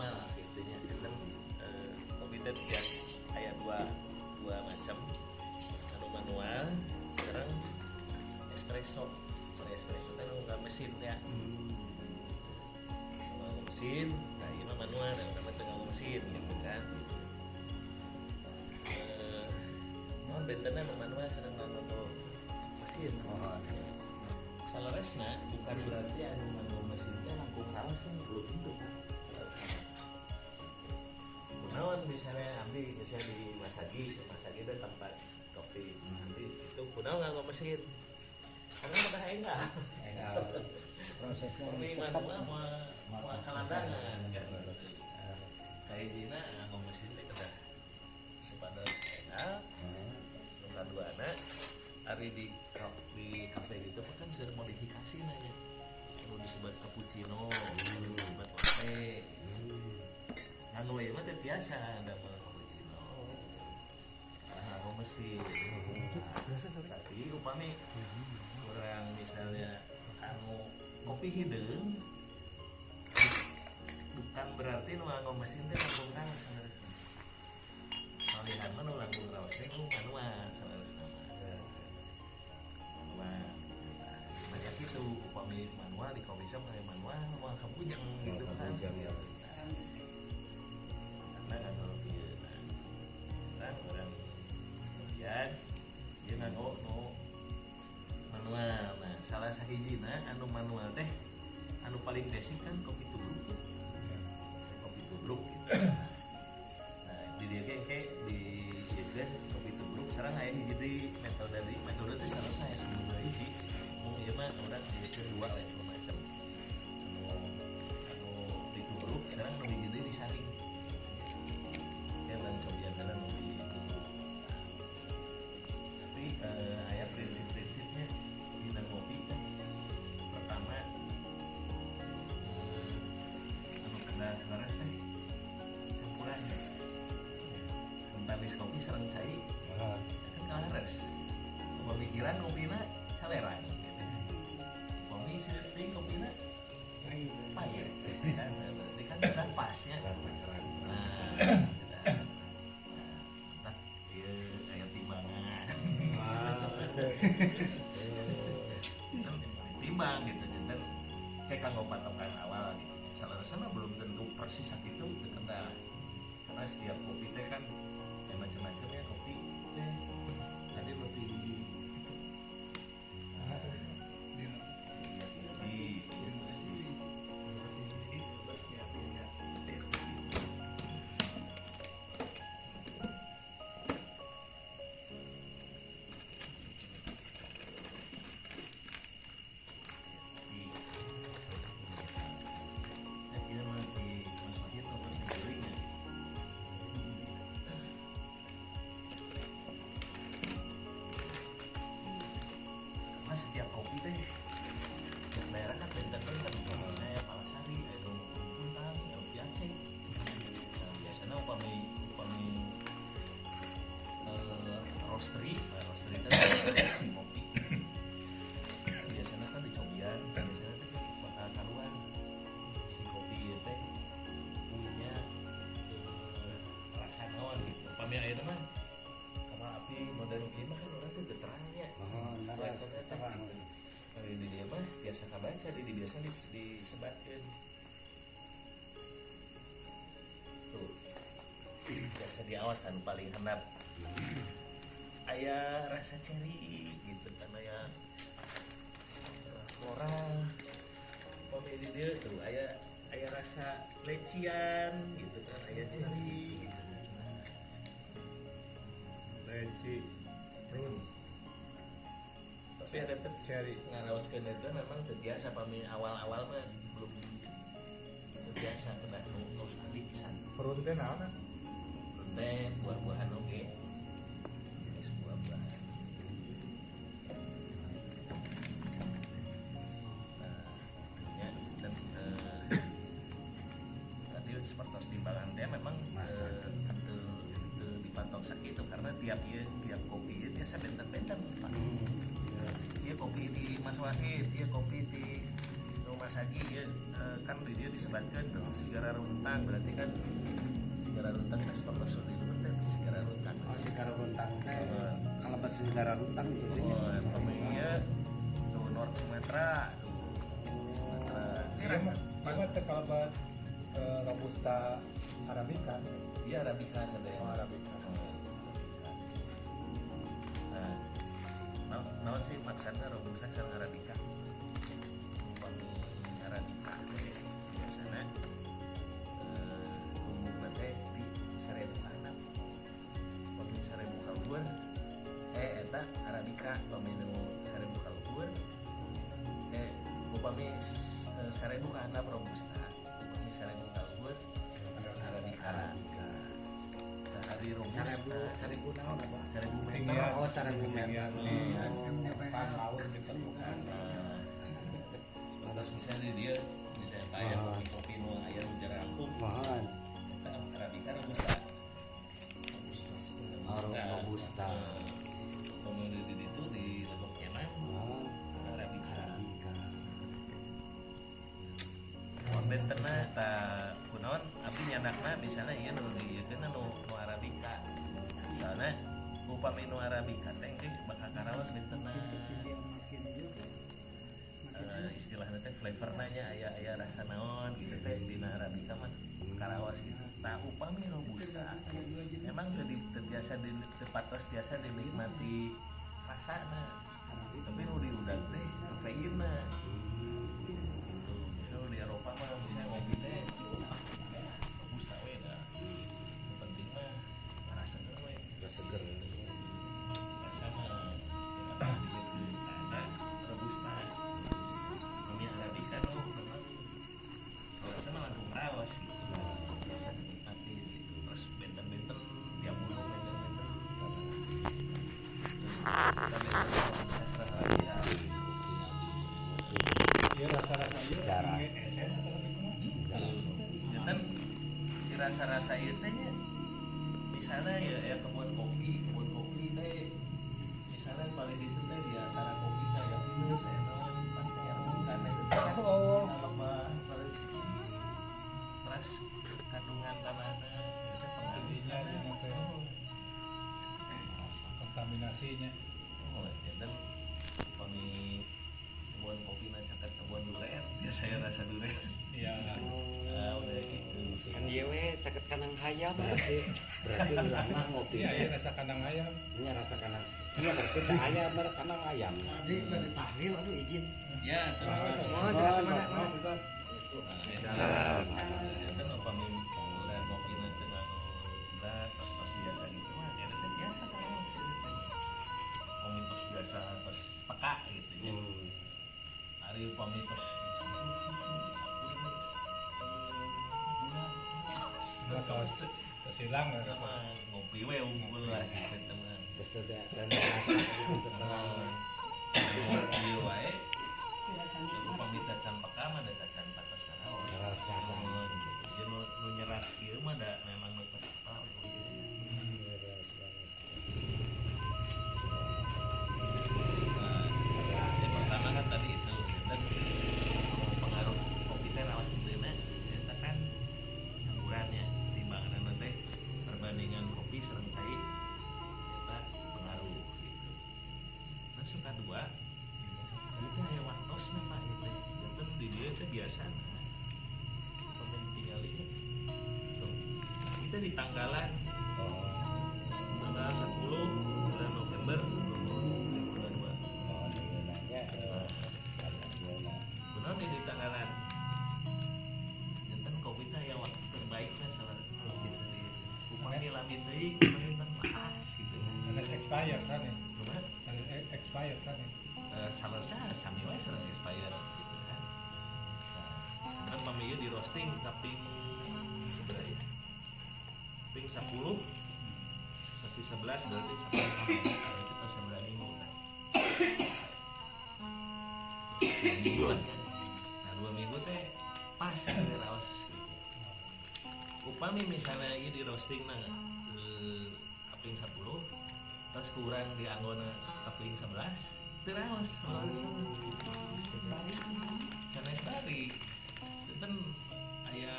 Manual gitu nya. Enten kopi teh yang aya dua macam, anu manual sekarang espresso. Kalau espresso teh nu mesin ya. Nganggo mesin, nah ieu mah manual, nah urang mah teu nganggo mesin gitu kan. Naon bentena nu manual sareng nganggo mesin? Saleresna bukan berarti anu nganggo mesin teh langkung raos teh, belum tentu. Kunaon misalnya abdi misalnya di Masagi, Masagi itu tempat kopi, abdi itu kunaon nganggo mesin? Karena udah enggak. Enggak, prosesnya Kopi cepat. Manual mau mau kalandangan kan. Kahijina nganggo mesin teh kedah supados enggak. Nu kaduana ari di kafe gitu mah kan sudah modifikasi nanya. Nu disebut cappuccino, nu disebut latte. Nganggo ieu mah teh biasa damel cappuccino. Nah, nganggo mesin. Tapi upami kurang misalnya anu kopi hideung, bukan berarti nu nganggo mesin teh langkung raos saleresna. Malihan mah nu langkung raos teh nu manual saleresna mah. Manual. Nah, banyak itu upami manual di coffee shop aya manual moal kabujeng gitu kan. Kabujeng ya, Mas. Karena nganggo ieu. Nah, kan urang kemudian ieu nganggo nu manual. Nah, salah sahijina anu manual teh anu paling basic kan kopi tubruk ya. Kopi tubruk gitu. Nah, di dieu ge engke di ieu kopi tubruk sareng aya hiji deui metode, di metode teh sareng aya dua hiji. Mung ieu mah urang dijieun dua we, dua macam. Anu ditubruk sareng nu hiji deui disaring. Ya urang cobian heula nu ditubruk. Tapi aya prinsip-prinsipnya dina ngopi teh. Pertama, anu kedah leres teh campuran. Entawis kopi sareng cai kan kaleres. Pemikiran kopina caleran gitu kan. Upami seueuh kopina pahit kan, berarti kan udah pasnya. Nah, nah, ieu aya timbangan. Kan timbang gitu dan kayak kanggo patokan awal gitu. Salah belum tentu persis sakitu teu kedah. Karena setiap kopi teh kan ya macam-macamnya kopi teh tadi lebih di di ieu mah di Mas Wahid nu tos digiling. Karena setiap kopi teh tiap daerah kan benten-benten. Saya Palasari, aya Puntang, aya di Aceh. Nah, biasanya upami upami roastery, nah, roastery kan kopi. Biasanya kan dicobian, biasanya teh bakal karuan si kopi ieu teh punya rasa naon gitu. Upami ayeuna mah kapal api modern kieu mah kan urang teh teu terang nya. Oh, leres, terang. Kalau di dieu mah biasa kabaca, di biasa disebatkeun. Tuh. Biasa diawas anu paling handap. Aya rasa cherry gitu kan, aya floral. Upami di dieu tuh aya aya rasa lecian gitu kan, aya cherry gitu kan. Nah, Leci, prune, tapi ada tetep cherry. Ngaraoskeun eta memang teu biasa, pami awal-awal mah belum teu biasa, kedah nu tos ahli pisan. Prune teh naon, ah? Prune teh buah-buahan oge. Jenis buah-buahan. Nah, nya dan tadi seperti timbangan teh memang teu teu dipatok sakitu karena tiap ieu tiap kopi ieu tiasa benten-benten, Pak. Ieu kopi di Mas Wahid, ieu kopi di nu Sagi ya, kan di dia disebatkan tuh sigara runtang, berarti kan sigara runtang teh stok di luhur teh sigara runtang. Oh, sigara runtang teh kalau bahasa sigara runtang itu teh. Oh, pemiliknya tuh North Sumatera tuh. Sumatera. Ieu mah teh kalabat Robusta Arabica. Iya, Arabica sadaya. Oh, Arabica. Nah, naon sih maksudna Robusta sareng Arabica? Upami Arabica teh biasana tumbuhna teh di 1000 handap. Upami 1000 kaluhur eta Arabica, upami nu 1000 kaluhur upami 1000 ka handap Robusta, upami 1000 kaluhur Arabica. Nah, ari Robusta 1000 naon apa? 1000 meter. Ketinggian. Oh, 1000 meter. Di depan laut di permukaan. Nah, sebatas misalnya dia misalnya kayak kopi-kopi nu aya nu jarangkung Mohon. eta Arabica Robusta. Oh, Robusta. Kemudian di ditu di Legok Nyenang Oh, Arabica. Arabica. Bentena ta kunaon abdi nyandakna misalnya ieu nu dieukeun nu nu Arabica. Soalna upami nu Arabica teh engke bakal karaos bentena. Istilahna teh flavorna nya aya aya rasa naon gitu teh dina Arabica mah karaos gitu. Tah upami Robusta emang teu biasa di teu patos biasa dinikmati rasana. Tapi nu diudag teh kafeinna. Gitu. Misalnya di Eropa mah misalnya ngopi teh Robusta we dah. Nu penting mah rasa we. Udah seger. Rasa mah tidak harus digedeun. Karena Robusta. Upami Arabica nu memang salah mah langkung raos gitu. Biasa dinikmati gitu. Terus benten-benten tiap gunung benten-benten. Terus kita benten sareng Arabica. Ieu rasa-rasa ieu Jarang. esen atau lebih kumaha? Janten si rasa-rasa ieu teh nya misalnya ya kebun kopi teh misalnya paling itu teh di antara kopi teh ya minus saya naon pasti yang bukan itu teh kan Oh. lebah terus kandungan tanahna itu teh pengaruh. Jadinya dina teh kontaminasinya. Oh, janten upami kebun kopi na caket kebun duren biasa ya rasa duren. Iya. Ah, udah gitu. Kan ieu we caket kandang hayam. Berarti urang mah ngopi. Iya, iya rasa kandang ayam. Ini rasa kandang. Iya berarti teh ayam ber kandang ayam. Abdi bade tahlil aduh izin. Ya, terus. Mohon caket mana? Nah, kan upami urang kopi na teu nganggo gula tos-tos biasa gitu mah ya teh biasa saya mah upami tos biasa tos peka gitu ya. Ari upami tos dicampur susu, dicampur gula. Tos tos hilang ya rasa. Sama ngopi we unggul lah gitu teman. Terus teh dan rasa gitu terang. Ieu wae. Upami tacan peka mah da tacan patos karaos. Rasa. Gitu. Jadi nu nyerat ieu mah da memang nu tos peka we. Nah, yang pertama kan tadi itu kita pengaruh kopi teh raos henteu eta kan campurannya timbangan teh perbandingan kopi sareng cai eta pengaruh gitu. Terus yang kedua itu aya waktosna Pak ieu teh. Janten di dieu teh biasana pemain tingali tuh. Kita di tanggalan tanggal 10 bulan November 2022. Oh, iya nanya. Benar di tanggalan. Janten kopi teh aya waktu terbaikna salah satu biasa di upami lami teuing panginten laas gitu. Sanes expired kan ya. Kumaha? Sanes expired kan ya. Salah sami wae sareng expired gitu kan. Nah, kan pami ieu di roasting kaping sabaraha ya? Ping 10 sasi 11 berarti 10 berarti tos sabaraha minggu kan. 2 minggu lah kan. Nah, 2 minggu teh pas gitu raos gitu. Upami misalnya ieu di roasting na kaping 10 terus kurang di anggona kaping 11 teu raos. Sanes bari. Janten aya,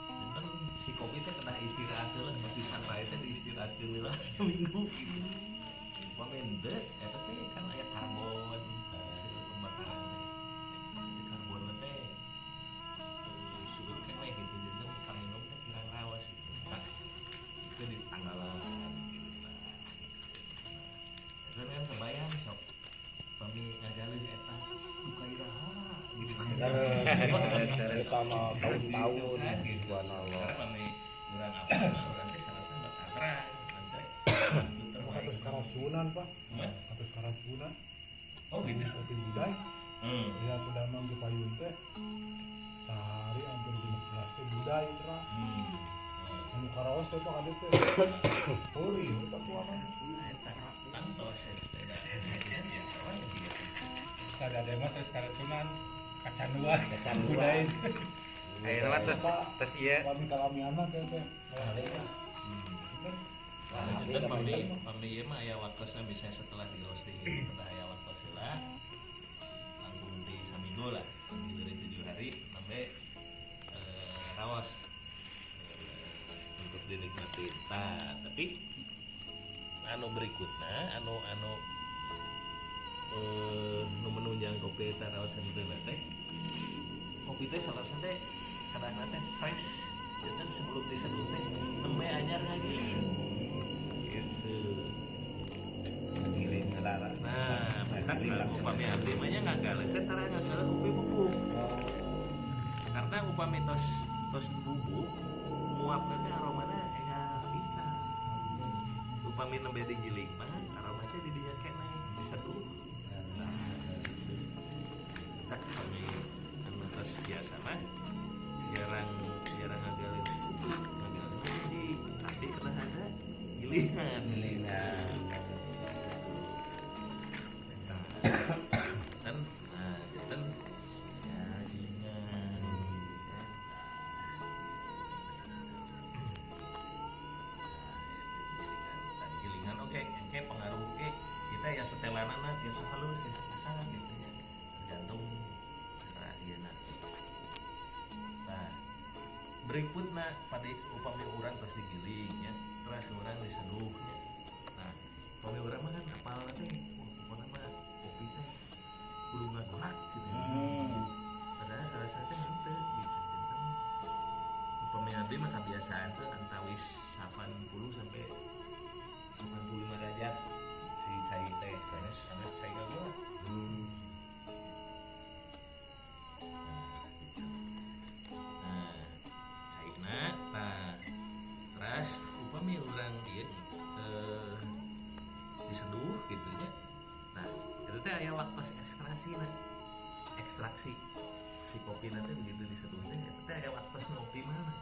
janten si kopi teh kedah istirahat heula, berarti sangrai teh diistirahatkeun heula seminggu gitu. Upami henteu eta teh kan aya karbon hasil pembakaran teh. Jadi karbon teh seueur keneh gitu, janten kaminum teh kirang rawas gitu. Nah, itu di tanggalan gitu. Nah, itu kan kebayang sok pami ngagaleuh eta duka iraha gitu kan. Eta mah tahun-tahun Gitu kan, gitu. Subhanallah. Karena pami urang apa mah urang teh salasna bakal terang nanti itu terbaik. Atas keracunan, Pak. Hah? Atas keracunan. Oh gitu. Kopi budai. Ya udah mang di payun teh. Sehari hampir 16 teh budai terang. Anu karaos teh Pak adek teh. Hori eta tuangan. Nah, eta tantos eta teh da biasa wae sih gitu. Ada ada mas saya keracunan kecanduan. Kecanduan. Budai. Ayeuna mah tos tos ieu. Kami kalamiana teh teh. Hmm. Wah, Nah, abdi janten teh pami pami ieu mah aya waktosna, bisa setelah di roasting itu kedah aya waktos heula. Langkung ti saminggu lah, lebih dari 7 hari sampai rawas untuk dinikmati. Nah, tapi anu berikutnya anu anu nu menunjang kopi eta raos henteu teh, kopi teh salah teh kadang teh fresh, janten sebelum diseduh teh nembe anyar ngagiling gitu. Giling lara. Nah, matak upami abdi mah nya ngagaleuh teh tara ngagaleuh kopi bubuk, karena upami tos tos bubuk muap teh aromana enggal ical. Upami nembe digiling mah aroma teh di dinya keneh diseduh. Nah, gitu. Tak kami anu tos biasa mah jarang jarang ngagaleuh bubuk, ngagaleuh mah jadi, tapi kedah ada gilingan. Gilingan. Dan nah janten ya gilingan. Nah, gilingan oke oke pengaruh oke kita ya, setelanana biasa halus ya, kasar gitu ya, tergantung cara ieu. Nah, berikutnya pada upami urang terus digiling ya, terus urang diseduhnya. Nah, upami urang mah kan apal teh, wah, pokoknya mah kopi teh kudu ngagolak gitu ya. Padahal salah satu teh henteu gitu. Janten upami abdi mah kebiasaan tuh antawis 80 sampai 85 derajat si cai teh, sanes sanes cai ngagolak. Nah, gitu. Nah, caina, nah, terus upami urang ieu diseduh gitu nya. Nah, itu teh aya waktu ekstraksi, nah. Ekstraksi si kopi nanti begitu diseduh teh eta teh aya waktu nu optimal. Nah,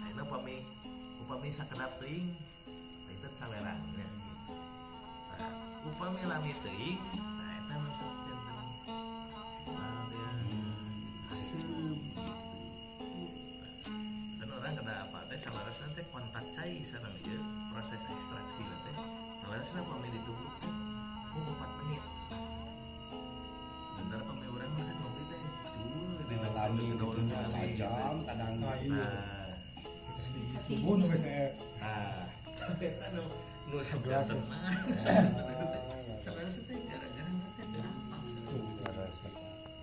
ayeuna upami upami sakedap teuing, nah itu cawerangnya gitu. Nah, upami lami teuing, nah eta nu sok janten nah, teh haseum gitu. Dan urang kena apa teh saleresna teh kontak cai sareng ieu proses ekstraksi teh saleresna upami ditubruk teh oh 4 menit. Sementara pami urang mah kan ngopi teh cuy dina Lami dina gitu nya lami, sajam kadang. Nah, iya. Nah, Kita sedikit subuh nu geus nah, tapi eta nu nu Sebelas. sabenerna saleresna teh gara-gara teh teu apal salah. Terus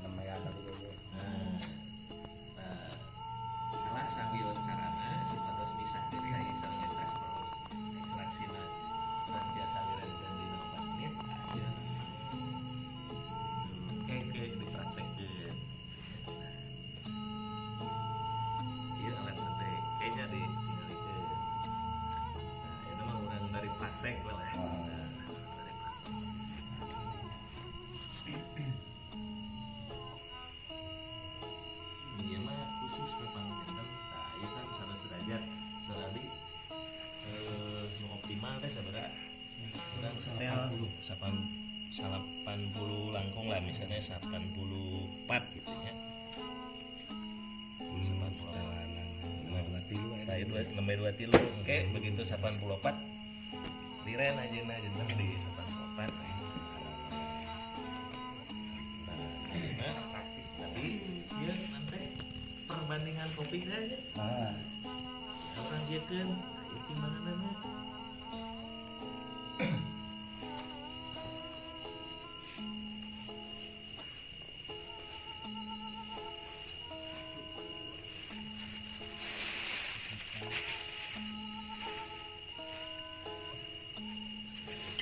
namanya ada gitu. Nah, nah, salah sawios carana supados misahkeun cai sareng eta proses ekstraksina urang biasa lira dina 4 menit aja. Oke, dipraktekkeun. Nah, ieu alat teh kayaknya ditinggalikeun. Nah, ini mah urang dari praktek we lah. Nah, dari praktek. Iya mah khusus memang janten. Nah, ieu kan 100 derajat. Soalnya nu optimal teh sabaraha? Urang setel 80 langkung lah, misalnya 84 gitu ya. 84. Setelanan 2 3. Nah, dua, nembe dua tilu. Oke, begitu 84 liren aja, nah janten di 84. Nah, ayeuna Kopi teh nya. Ah. Urang diekeun ieu timbanganna.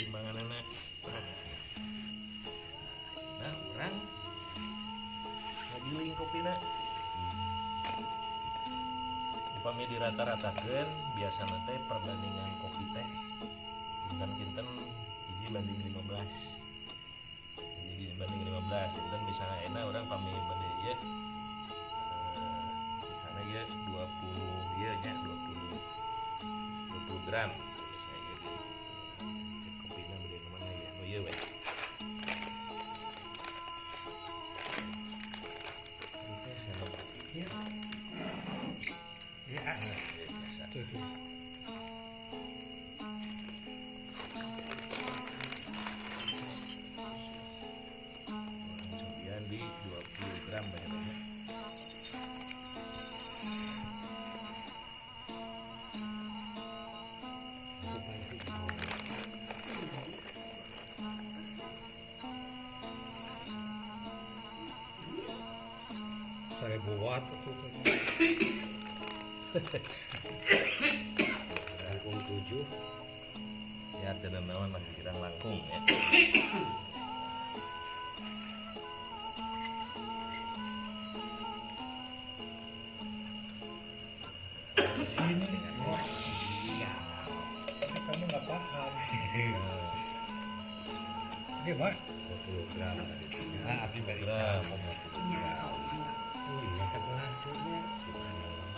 Timbanganna. Nah, urang ngagiling kopina. Upami dirata-ratakeun biasana teh perbandingan kopi teh kinten-kinten hiji banding 15. Hiji banding 15 kinten misalnya enak urang pami bade ieu misalnya ieu 20 ieu nya 20 gram misalnya ieu gitu. Kopina bade nu mana ya? Nu ieu we. Iya. Iya. Tuh, tuh. Kemudian di 20 gram banyak-banyak. Saya buat tuh. Langkung 7. Ya tidak naon lah kirang langkung ya. Sini. Iya. Kamu nggak paham. Ini mah 20 gram tadi. Nah, abdi bari Gram. 20 gram. Oh, iya segelasnya. Subhanallah.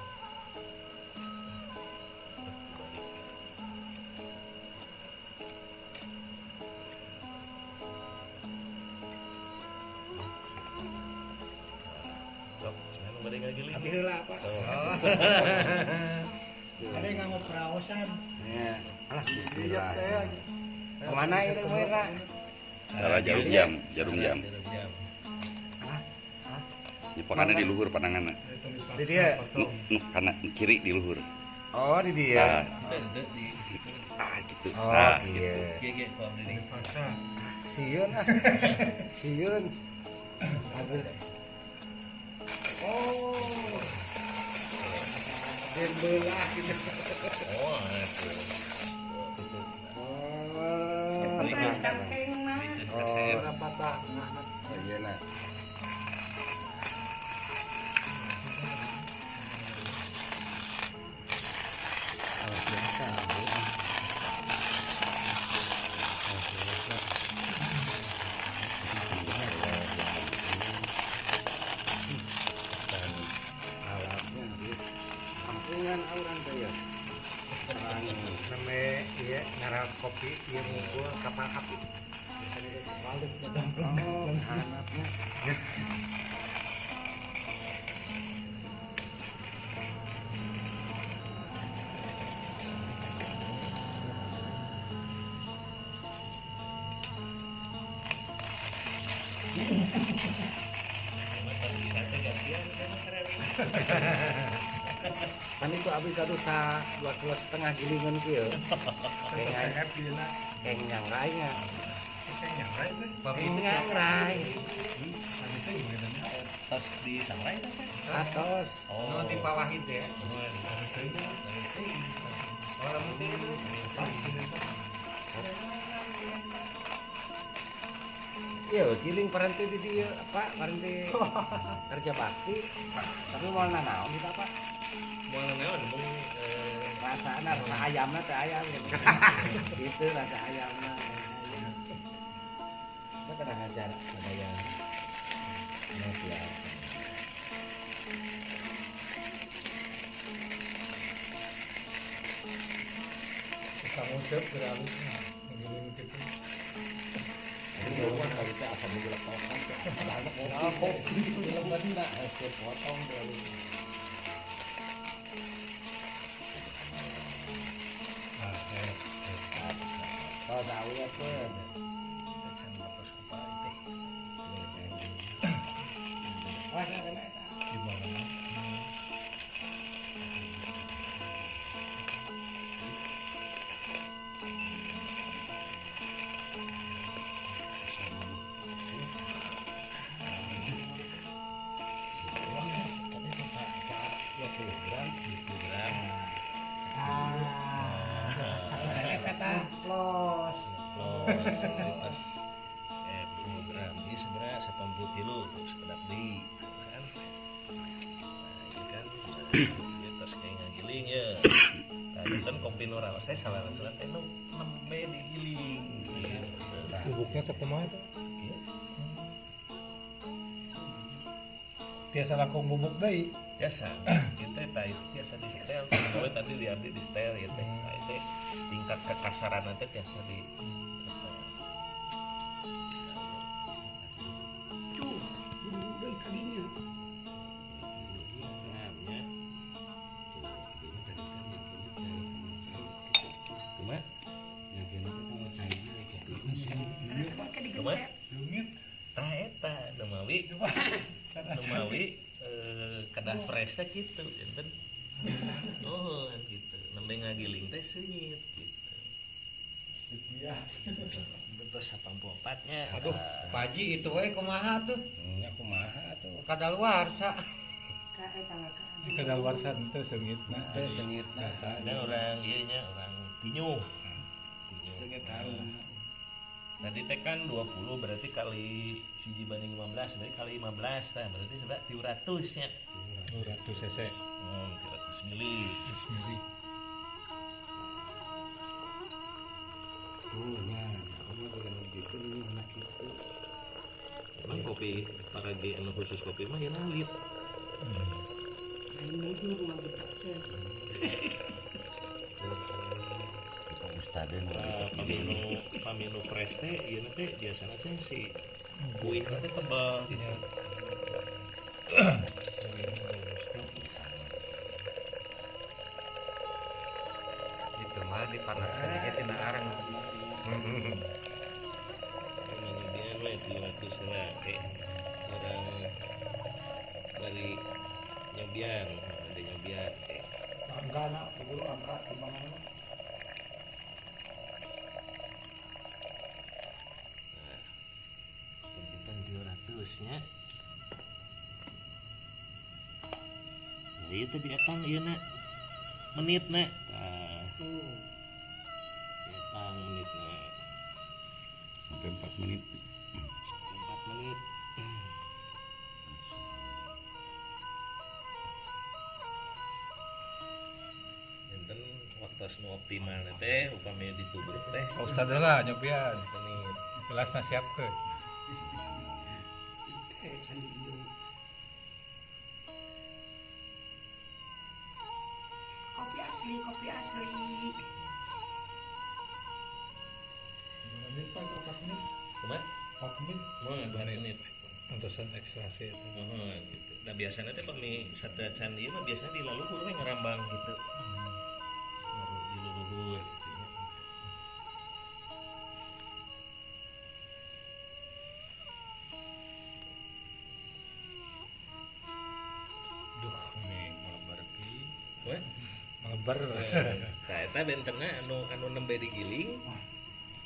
Sok, cenah bade ngagiling. Abi heula, Pak. Oh. Ada yang nganggo peraosan. Ya. Alah, bismillah. Kemana itu, Wira? Salah jarum jam, jarum jam. Jarum jam. Nyepakannya di luhur pandanganna. Di dia. Nu kanan kiri di luhur. Oh, di dia. Teu di Ah, gitu. Oh, Ah, iya. Ge ge ku abdi nih. Sieun ah. Sieun. Aduh. Oh. Den belah gitu. Oh, itu. Itu. Oh. Bikeun kasep. Patah nah. Oh, iya nah. Oh, biasa. Oh, biasa. Alatnya gitu. Kampungan orang teh ya. Name ieu ngaraos kopi ieu ngumpul kapal api. Oh, hanapnya. Pas bisa teh gantian sekarang keren. Kan itu abi kadu sa 2,5 kilo gilingan kieu. Sehep dina. Kayak nyangrai nya. Kayak nyangrai teh. Kayak nyangrai. Abi teh gimana? Tas di sangrai teh. Atos. Oh, Nu di Pawahid ya. Oh, lamun teh itu. Iya, giling parenti di dieu, Pak, parenti kerja bakti. Tapi mau nanaon kita, Pak? Moal naon mung Rasana rasa ayamna teh ayam gitu. Gitu rasa ayamna. Saya kadang ngajar ada yang luar biasa. Tukang usep beralih ngiling gitu. Jadi rumah kali teh asa boga potong. Padahal kopi di lebenna hese potong beralih. Ah, saya. Kalau sawi apa? Can lepas apa teh. Wah, saya kena eta. Di mana? gram. 20 gram. Ah, eta plus. Plus 10 gram. Ini sebenarnya 80 kilo tuh sekedap di kan. Nah, ini kan ini terus kayak ngagiling ya. Nah, kan kopi nu raos teh salah salah teh nu nembe digiling gitu. Bubuknya sakumaha tuh? Tiasa langkung bubuk deui. Biasa, itu teh itu biasa di setel. Kalau tadi di abdi di setel ya teh. Nah, itu tingkat kekasaran teh biasa di Tuh, bubuk deui kadinya. Gramnya. Kumaha? Kumaha? Tah eta nemawi. Nemawi kedah fresh teh kitu enten. Oh, gitu. Nembe ngagiling teh seungit gitu. Betul 84 nya. Aduh, Pak Haji itu we kumaha tuh? Nya kumaha tuh? Kadaluarsa. Ka eta lah ka. Kadaluarsa teu seungitna. Teu seungitna. Ada orang ieu nya orang tinyu. Seungit harum. Tadi teh kan 20 berarti kali 1:15 berarti kali 15 tah berarti sebenarnya 300 nya. 300 cc. 300 mili. 300 mili. Tuh nya, sama juga nu gitu ini anak kitu. Emang kopi paragi anu khusus kopi mah ya nalit. Aing nuju mah betah. Ustaden paminu fresh teh ieu teh biasana teh si kuih teh tebal gitu. Itu mah dipanaskan ge tina arang. Nyobian we 300 lah kayak orang dari nyobian, ada nyobian kayak Angka nak, guru angka timbangan. Nya. Nah, ieu teh dietang ieu na. Menit na. Tah. Dietang menitna. Sampai 4 menit. 4 menit. Enten waktu nu optimal teh upami ditubruk teh. Ustaz lah nyobian. Menit. Gelasna siapkeun. Kopi asli, kopi asli. Menit Pak, 4 menit. Kumaha? 4 menit. Oh, 2 menit. Antosan ekstraksi itu. Oh, gitu. Nah, biasanya teh pami sateuacan ieu mah biasanya di laluhur we ngarambang gitu. Di leluhur gitu ya. Duh, ini melebar ki. Weh, melebar. Nah, eta bentengna anu nembe digiling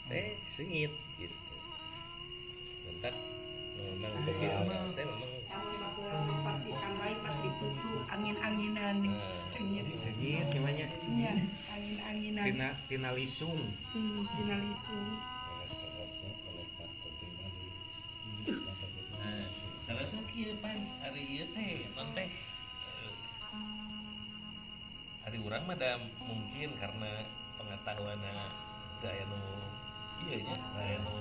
teh seungit gitu. Bentak memang kopi orang teh memang pas disangrai pas ditutup angin-anginan seungit. Seungit gimana? Iya, angin-anginan. Tina lisung. Tina lisung. Nah, salah kieu pan ari ieu teh non teh ari urang mah da mungkin karena pengetahuanna teu aya nu ieu nya, aya nu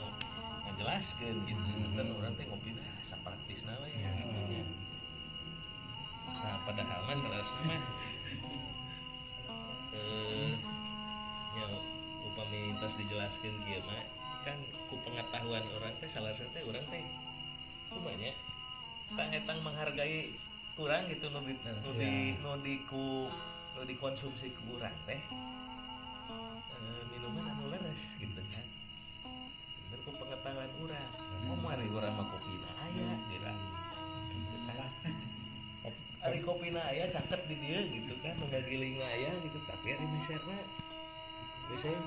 ngajelaskeun gitu. Dan urang teh ngopi dah sapraktisna we gitu nya. Nah, padahal mah salah mah nya upami tos dijelaskeun kieu mah kan ku pengetahuan urang teh salah teh urang teh kumaha tak etang menghargai kurang gitu nu di dikonsumsi ku urang teh minuman anu leres gitu kan. Bener ku pengetahuan urang. Komo ari urang mah kopina aya geura. Gitu kan. Ari kopina aya caket di dieu gitu kan, nu ngagilingna aya gitu, tapi ari meserna biasanya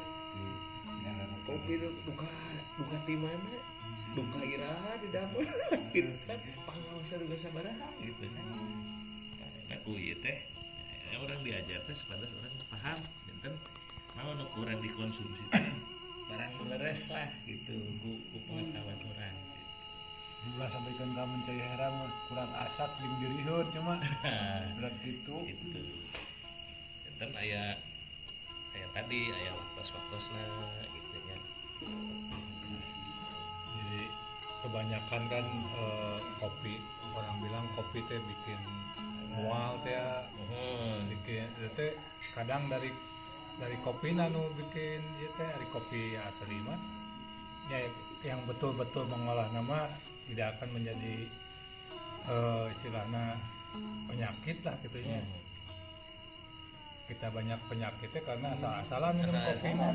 kopi duka di mana? Duka iraha di dapur gitu kan, pangaosna duka sabaraha gitu kan. Nah, ku ieu teh diajar teh supados urang paham janten naon nu kurang dikonsumsi teh barang leres lah gitu ku pengetahuan urang. Ulah sampaikan ka mencai herang kurang asak jeung diriheun cuma berat gitu. Gitu. Janten aya aya tadi aya waktos-waktosna gitu nya. Jadi kebanyakan kan kopi, orang bilang kopi teh bikin mual teh ya. Bikin teh kadang dari kopi nanu bikin ieu teh dari kopi asli mah ya, yang betul-betul mengolah nama tidak akan menjadi istilahnya penyakit lah gitu nya. Kita banyak penyakitnya karena asal-asalan minum kopi mah.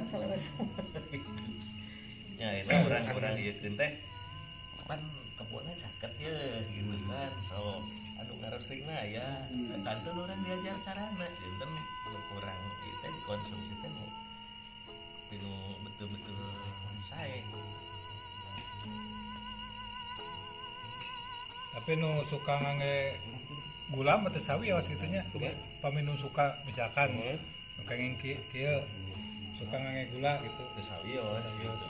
Ya itu orang-orang ieu teh pan kebunna caket ye gitu kan. So anu ngarostingna ya kantun urang diajar carana janten nu kurang ieu teh dikonsumsi teh nu pinu betul-betul sae. Tapi nu suka ngangge gula mah teu sawios kitu nya. Pami nu suka misalkan nu kenging kieu suka ngangge gula gitu. Teu sawios gitu.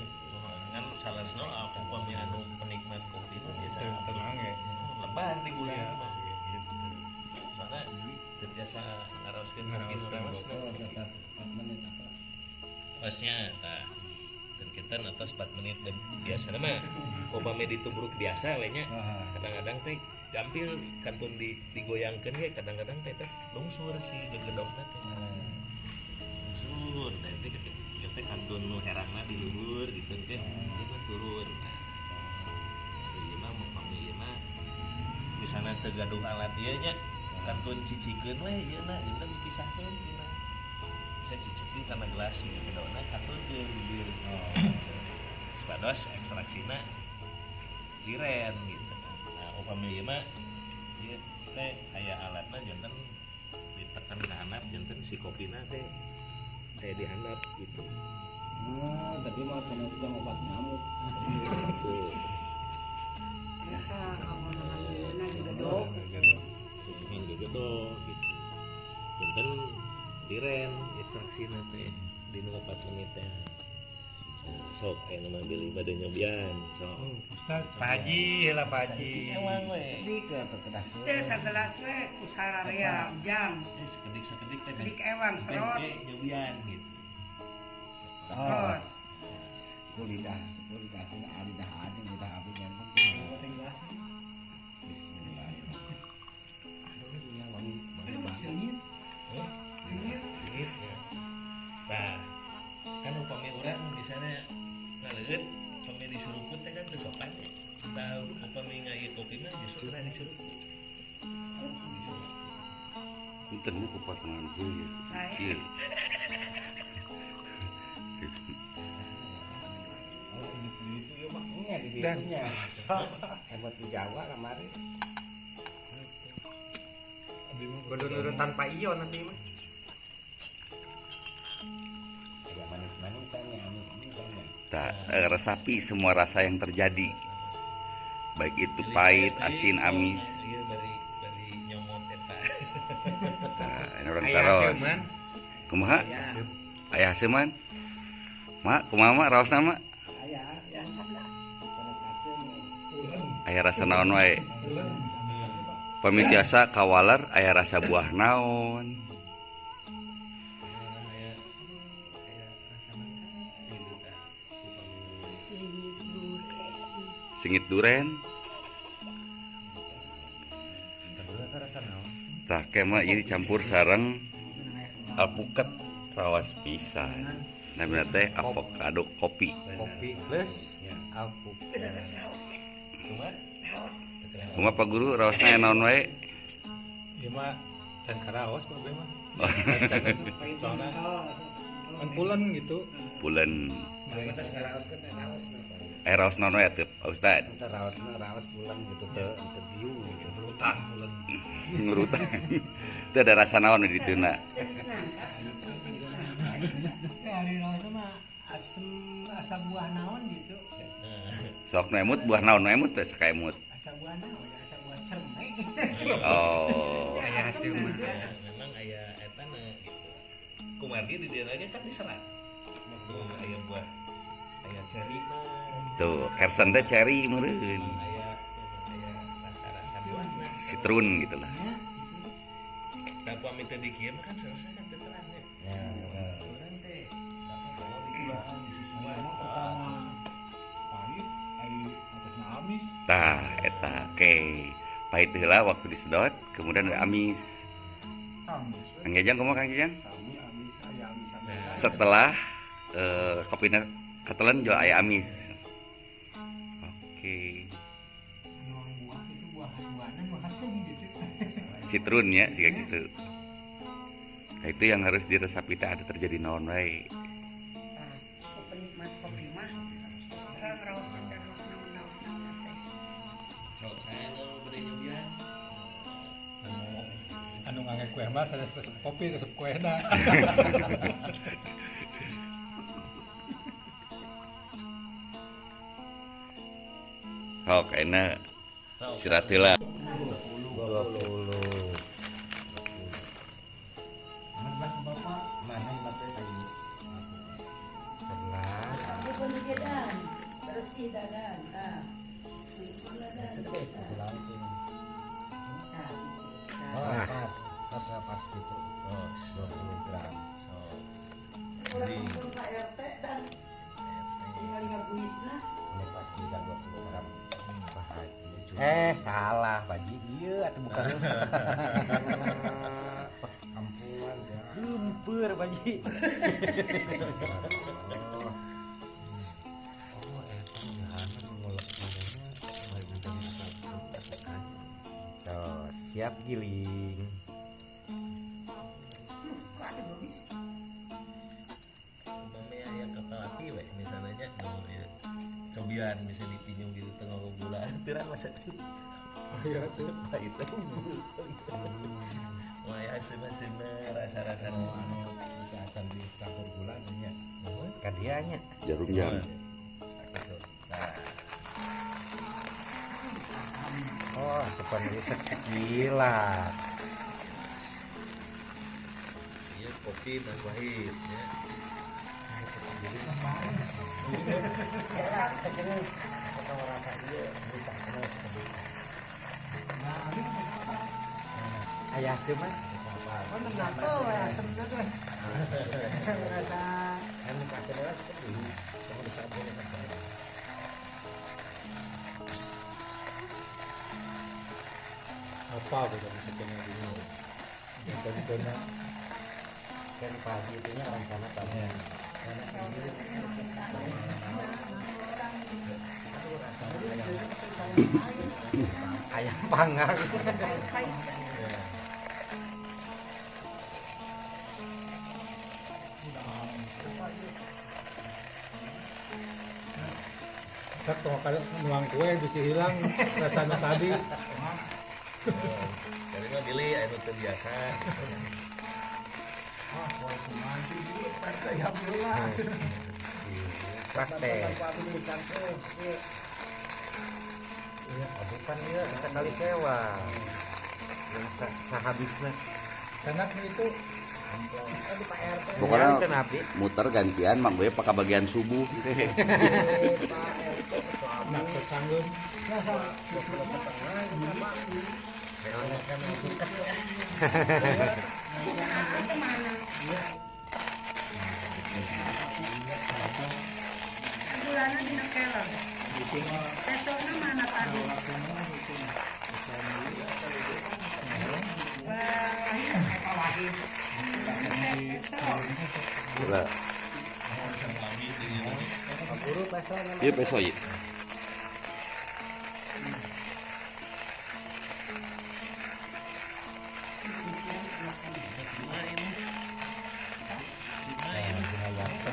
Kan salasna aku pami anu penikmat kopi mah biasa teu ngangge. Lebar di gula mah gitu. Soalna teu biasa ngaraoskeun kopi nu raosna. 4 menit apa? Osnya tah. Dan kita atas 4 menit dan biasana mah upami ditubruk biasa we nya. Kadang-kadang teh gampil kantun digoyangkeun ge kadang-kadang teh lungsur si gegedongna teh. Lungsur teh teh kantun nu herangna di luhur gitu kan dia mah turun. Nah, ieu mah upami ieu mah misalna teu gaduh alat ieu nya kantun cicikeun we ieu na janten dipisahkeun tina. Bisa cicikeun kana gelas si gegedongna kantun ke bibir. Supados ekstraksina liren gitu. Nah, upami ieu mah ieu teh aya alatna janten ditekan ka handap janten si kopina teh teh di handap gitu. Tadi mah sana jam obat nyamuk. Gitu. Eta kamonan gegedog. Suguhan gegedog gitu. Janten liren ekstraksina teh dina 4 menit teh. Sok aya nu beli bade nyobian sok. Ustaz, Pak Haji lah Pak Haji. Ewang we. Teh sagelas we ku sararea jang. Sekedik-sekedik teh. Sekedik ewang serot. Nyobian gitu. Tos. Ku lidah, sing lidah aja lidah abdi janten. Bismillahirrahmanirrahim. Aduh, iya wangi wangi banget. Singit. Singit ya. Nah, kan upami urang misalnya ngaleueut upami diseruput teh kan teu sopan ya. Tah upami ngaieu kopi mah justru kena diseruput. Punten ku potongan kieu. Kieu. Oh, di itu mah nya di ditu nya. Hebat di Jawa kamari. Kudu nurut tanpa ion nanti mah. Ya manis-manisannya, amis-amisannya. Tak resapi semua rasa yang terjadi. Baik itu pahit, asin, amis. Iya dari nyomot eta. Nah, ini orang Aya taros. seuman. Kumaha? Aya seuman. Mak, kumaha mak raosna mak? Aya, ya terus asem. Aya rasa naon wae? Pami tiasa kawaler aya rasa buah naon? Aya rasa nangka gitu tah. Singit duren. Singit duren. Tah kema ieu dicampur sareng alpukat rawas pisan. Namina teh avocado kopi. Kopi plus alpukat. Bener raos. Kumaha? Raos. Kumaha Pak Guru raosna naon wae? Ieu mah can karaos Pak Be mah. Soalna kan pulen gitu. Pulen. Raos kan raos. Raos naon wae atuh Pak Ustad? Teu raosna raos pulen gitu teu teu biung gitu. Ngurutan pulen. Ngurutan. Teu ada rasa naon di dituna. Teh hari raosna mah asem asa buah naon gitu. Sok nu emut buah naon nu emut teh sakaemut. Asa buah naon, asa buah cerme. Oh. Aya hasil mah. Memang aya eta etana gitu. Kumargi di dieu lagi kan diserat. Tuh aya buah aya cherry mah. Tuh, kersen teh cherry meureun. Aya aya rasa-rasa buahna. Citrun gitu lah. Nah, pami teu dikieu mah kan selesai kan teu terang nya. Ya, Urang teh tapi kalau digulaan disusuan. Pertama pahit, ai atasna amis. Tah, eta oke. Pahit heula waktu disedot, kemudian ada amis. Amis. Kang Jajang kumaha Kang Jajang? Sami amis, aya amis amis. Setelah kopina ketelan jual aya amis. Oke. Nuang buah itu buah-buahan nu asem gitu. Citrun ya jika gitu. Nah, itu yang harus diresapi teh ada terjadi naon wae. Nah, penikmat kopi mah terus terang raos teh raos naon raos naon teh. Sok saya nu bade nyobian. Anu anu ngangge kue mah sanes resep kopi, resep kuehna. Sok ayeuna istirahat heula. 20. Bapak Mana bapak tadi? 11. Bukan dan bersih dadan. Tah. Tah. Oh, pas, pas pas gitu. Oh, 20 gram. sok. Ulah kumpul Pak RT dan tinggal ngaguisna. Ini pas bisa 20 gram. Pak Haji. Salah, Pak Haji. Iya atau bukan? Kampungan ya. Gempur, Pak Haji. Oh, eta jahana ngolek manehna lain jadi asup-asupan. Tuh, siap giling. Kok ada gobis? Upami aya kapal api we misalnya nya nu ieu cobian bisa dipinjam gitu tengah gula terang masa tuh. Iya tuh. Pahit teh. Wah, ya asem-asemna rasa-rasa Anu anu acan dicampur gula nya. Kadianya. Jarum jam. Gitu. Nah, Oh, asupan resep sekilas. ieu kopi Mas Wahid ya. Ayah sih mah. Oh, kenapa asem teh? Rasa Anu sakit seperti ini. Kamu bisa boleh kerja. Apa gitu misalnya gini. Contohnya Kan pagi itu nya rencana pagi. Ayam panggang. Cak tong kalau nuang kue bisa hilang rasanya tadi. Jadi mah bilih anu teu biasa. Ah, poe kumanti ieu RT ya heula. Praktek. Iya, sabukan ieu bisa kali sewa. Yang sahabisna. Karena itu Pokoknya Teu nabi. muter gantian mang gue pakai bagian subuh. nak secanggeun. Gulana dina keler. Besokna mana tadi? Wah, Pak Wahid. Besok. Gila. Guru peso Ieu peso ieu.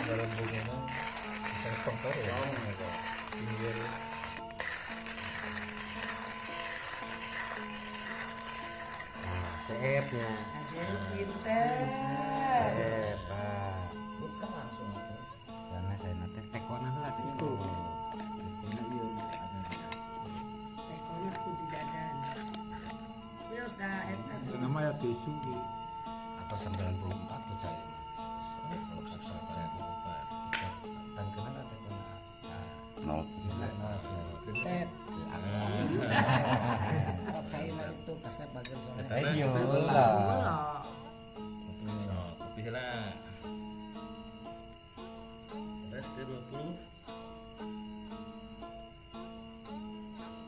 Dalam bunga bisa pengker ya. Pinggir Nah, CF-nya. Aduh, pinter. CF, Pak. Buka langsung atuh. Sana saya nanti tekona heula teh itu. Tekona ieu. Tekona kudu didadan. Wios dah eta itu nama ya tisu di Atau 90 24 tuh saya. Tan kena teh kena. Nol. Tet. Sok saya itu kasep bager soalnya. Ayo lah. Sok kopi heula. Terus dia 20.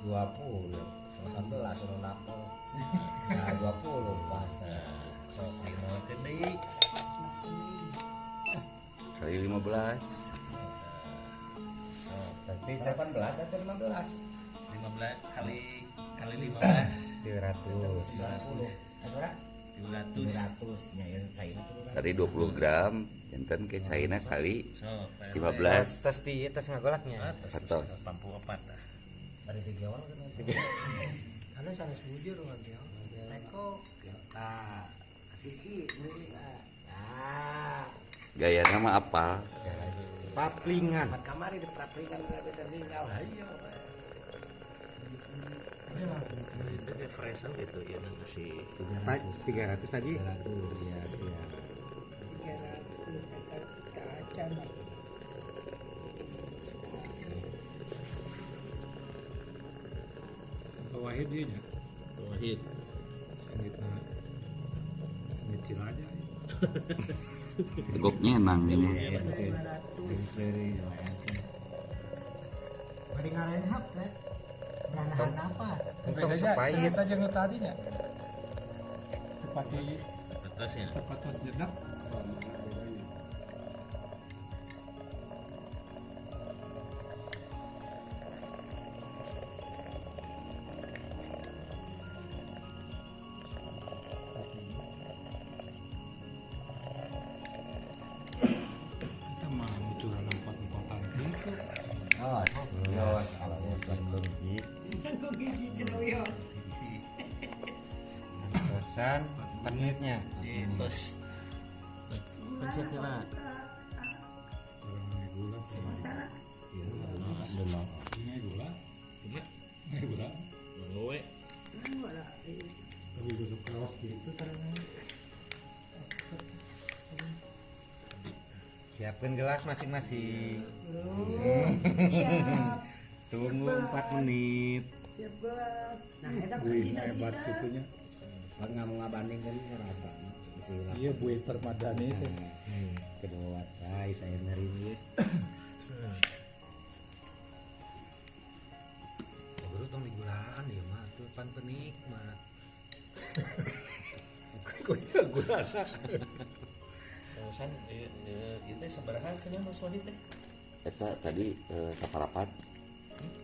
20, 18 urang napel. Nah, 20 pas. Sok nolkeun deui. Kali 15. Berarti 18 atau 15? 15 kali kali 15. 300. 90. Sora 300. 300 nya ya cairna Tadi 20 gram, janten ke cairna kali Sok 15. Tos di tos ngagolaknya. Atas 84 lah. Bari tiga orang kan. Anu sanes bujur ngambil. Teko Tah, sisi meuli ah. Gayana mah apal. Paplingan. Tempat kamari di paplingan udah tinggal. Ayo. Itu kayak fresh gitu ya nasi. 300 tadi. 300 ya siap. 300 eta acan. Pak Wahid dia nya. Wahid. Sengitna sengit Cilaja. Tegoknya emang ini. 500. Bari ngarenhap teh. Beranahan apa? Untung sepahit. Kita jeung tadinya. Tepati Atasnya. tepatos jedak. Kita mah mucuran empat-empatan gitu. Oh, yos, alhamdulillah. Kanggo gigi cenuyos. Terusan 4 menitnya. Terus pencet heula. Orang gula sama ini gula. Ini gula. Mangga we. Tapi gusuk kaos gitu karena Siapkan gelas masing-masing. Siap. Tunggu 4 menit. Siap gelas. Nah, eta buih sisa-sisa. hebat gitunya. Kan nggak mau ngabandingkan rasa. Iya buih permadani itu. Kedua saya ngeri. Guru tong digulaan ya mah tuh pan penikmat. Kok gula. Terusan ieu teh sabaraha cenah Mas Wahid teh? Eta tadi saparapat.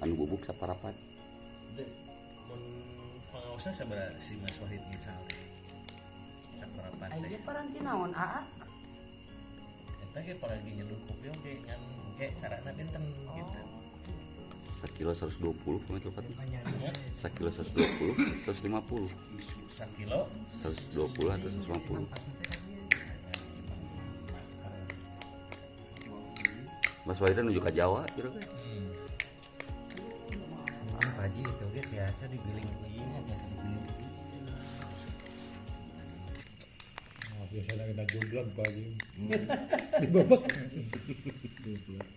Anu bubuk saparapat. Teu mun pangaosna sabaraha si Mas Wahid ngical teh? Saparapat teh. Aya paranti naon aa? Eta ge paragi nyeduh kopi oge ngan ge carana benten gitu. Sakilo 120 kumaha tepat? Sakilo 120, 150. Sakilo 120 atau 150. Mas Wahid nuju ka Jawa kira teh. Pak Haji itu ge biasa digiling ieu, Biasa digiling. Oh, biasanya kena jumlah pagi. Dibabak. Jumlah.